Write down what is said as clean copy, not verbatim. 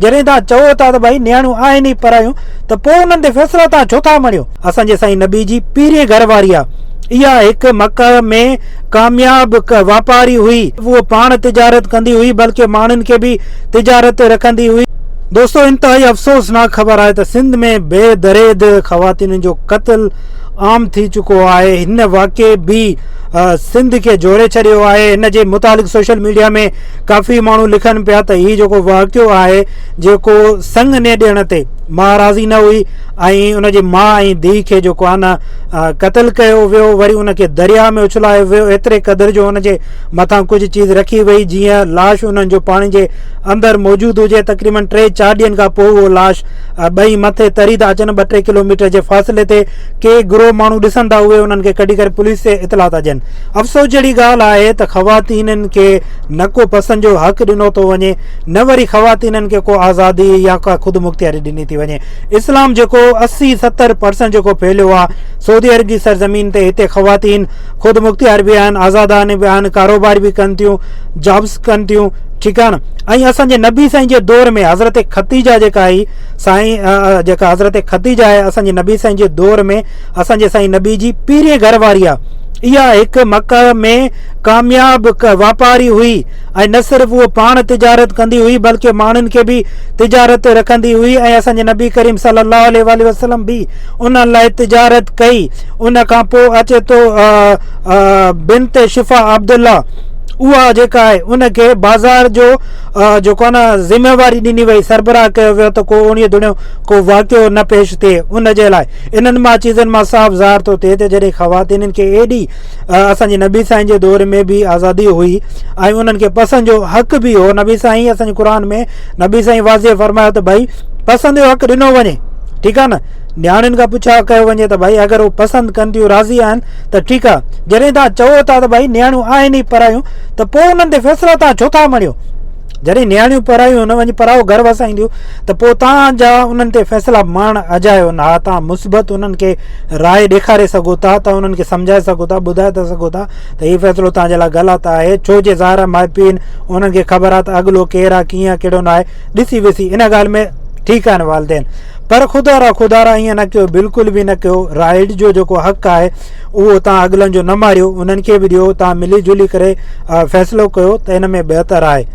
جڏهن توهان چئو ٿا ته ڀائي نياڻيون آهن ئي پرايون ته پوء انهن تي فيصلا توهان ڇو ٿا مڙهيو؟ اسان جي سائين نبي جي پهرين گهر واري آ. اها هڪ مڪه ۾ ڪامياب واپاري هئي. هوء پاڻ تجارت ڪندي هئي بلڪه ماڻهن کي به تجارت تي رکندي هئي. دوستو انتهائي افسوسناڪ خبر آهي ته سنڌ ۾ بي دريد خواتينن جو قتل عام ٿي چڪو آهي. هن واقعي به سنڌ کي جوڙي ڇڏيو آهي. هن جي متعلق سوشل ميڊيا ۾ ڪافي ماڻهو لکن پيا ته هي جيڪو واقعو آهي جيڪو سڱ نه ڏيڻ تي ماء راضي نه هئي ۽ ان جي ماء ۽ ڌيء کي جيڪو آهي نه قتل ڪيو ويو وري ان کي درياء ۾ اڇلايو ويو ايتري قدر جو ان جي مٿان ڪجهه چيز رکي وئي جيئن لاش انهن جو پاڻي جي اندر موجود هجي تقريبن ٽي چار ڏينهن کان پوء اهو لاش ٻئي مٿي تري ٿا اچن ٻه ٽي ڪلوميٽر جي فاصلي تي ڪي گروهه ماڻهو ڏسن ٿا اهي انهن کي ڪڍي ڪري پوليس تي اطلاع ٿا ڏين افسوس جهڙي ڳالهه آهي ته خواتينن کي نه ڪو پسند جو حق ڏنو ٿو وڃي نه وري خواتينن کي ڪو آزادي يا ڪا خود مختياري ڏني ٿي وڃي اسلام جيڪو 80 70 پرسنٽ جيڪو ڦهليو آهي سعودي عرب جي سرزمين تي هتي خواتين خود مختيار به آهن آزادانه به آهن ڪاروبار به ڪن ٿيون جابس ڪن ٿيون ٺيڪ آهي نه ۽ اسان جي نبي سائين جي دور ۾ حضرت خديجه جيڪا آئي سائين جيڪا حضرت خديجه آهي اسان جي نبي سائين جي دور ۾ اسان جي سائين نبي جي پهرين گهر واري آهي اها هڪ مڪه ۾ ڪامياب واپاري هئي ۽ نه صرف هوء پاڻ تجارت ڪندي هئي بلڪه ماڻهن کي به تجارت تي رکندي هئي ۽ اسان جي نبي ڪريم صلي الله عليه واٰله وسلم به انهن لاء تجارت ڪئي ان کان پوء اچي ٿو بنت شفا عبدالله اها جيڪا آهي ان کي بازار جو جيڪو آهي نه ذميواري ڏني وئي سربراهه ڪيو ويو ته ڪو اڻيهه دڻيو ڪو واقعو نه پيش ٿئي ان جي لاء انهن مان چيزن مان صاف ظاهر ٿو ٿئي ته جڏهن خواتينن کي ايڏي اسان جي نبي سائين جي دور ۾ به آزادي هئي ۽ انهن کي پسند جو حق به هو نبي سائين اسان جي قرآن ۾ نبي سائين واضح فرمايو ته ڀائي پسند جو حق ڏنو وڃي ٺيڪ آهي نه نياڻين کان پڇا ڪيو وڃي ته ڀائي اگر هو پسند ڪن ٿيون راضي آهن ته ٺيڪ آهي جڏهن توهان چئو ٿا ته ڀائي نياڻيون آهن ئي پرايون ته پوء انهن تي فيصلا توهان ڇو ٿا مڙهيو جڏهن نياڻيون پرايون نه وڃي پرايو گهر وسائينديون ته پوء توهان جا انهن تي فيصلا مڙهڻ اجايو نه آهي توهان مثبت انهن کي راء ڏيکاري سگهو ٿا توهان انهن کي سمجهائي سگهو ٿا ٻڌائي ٿا سگهو ٿا ته هي فيصلو توهان جي لاء غلط آهي ڇو جي ظاهر آهي ماء پيء انهن کي خبر آهي ته اڳلو ڪير آهي ڪيئن آهي ڪهڙو نه آهي ڏسي وسي ان ڳالهه ۾ ٺيڪ آهن والدين پر خدا را خدا را ائين نه ڪيو بلڪل به نه ڪيو رائيٽ جو جيڪو حق آهي اهو تان اڳلن جو نه ماريو انهن کي به ڏيو تان ملي جلي ڪري فيصلو ڪيو ته ان ۾ بهتر آهي.